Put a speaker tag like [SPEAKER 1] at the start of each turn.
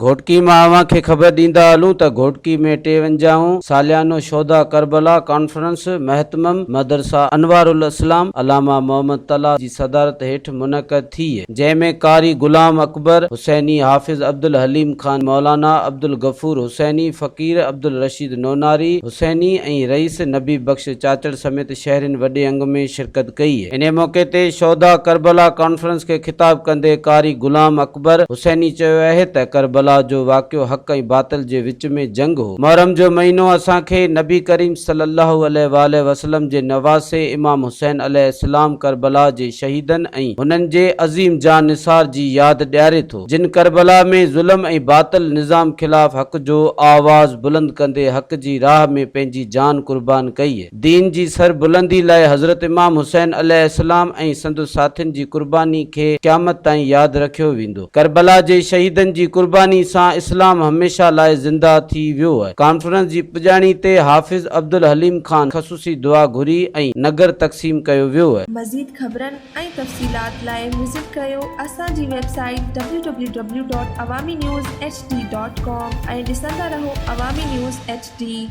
[SPEAKER 1] گهوٽڪي مان اوهان کي خبر ڏيندا هلون ته گهوٽڪي ۾ ٽيونجاهون ساليانو شهداء ڪربلا ڪانفرنس مهتمم مدرسه انوارالاسلام علامه محمد طلحه جي صدارت هيٺ منعقد ٿي جنهن ۾ قاري غلام اڪبر حسيني، حافظ عبدالحليم خان، مولانا عبدالغفور حسيني، فقير عبدالرشيد نوناري حسيني ۽ رئيس نبي بخش چاچڙ سميت شهرين وڏي انگ ۾ شرڪت ڪئي. انهي موقعي تي شهداء ڪربلا ڪانفرنس کي خطاب ڪندي قاري غلام اڪبر حسيني چيو اهي ته ڪربلا جو واقعو حق ۽ باطل جي وچ ۾ جنگ هو. محرم جو مهينو اسان کي نبي ڪريم صلي الله عليه واٰله وسلم جي نواسي امام حسين عليه السلام ڪربلا جي شهيدن ۽ هنن جي عظيم جان نثار جي ياد ڏياري ٿو. جن ڪربلا ۾ ظلم ۽ باطل نظام خلاف حق جو آواز بلند ڪندي حق جي راهه ۾ پنهنجي جان قربان ڪئي. دين جي سر بلندي لاء حضرت امام حسين عليه السلام ۽ سندس ساٿين جي قرباني کي قيامت تائين ياد رکيو ويندو. ڪربلا جي شهيدن جي قرباني سان اسلام هميشه لاء زنده ٿي ويو. ڪانفرنس جي پڄاڻي تي حافظ عبدالحليم خان خصوصي دعا گهري ۽ نگر تقسيم ڪيو ويو.
[SPEAKER 2] مزيد خبرن ۽ تفصيلات لاء وزٽ ڪريو اسان جي website W W W dot Awami news H D dot com ۽ ڏسندا رهو عوامي نيوز ايڇ ڊي.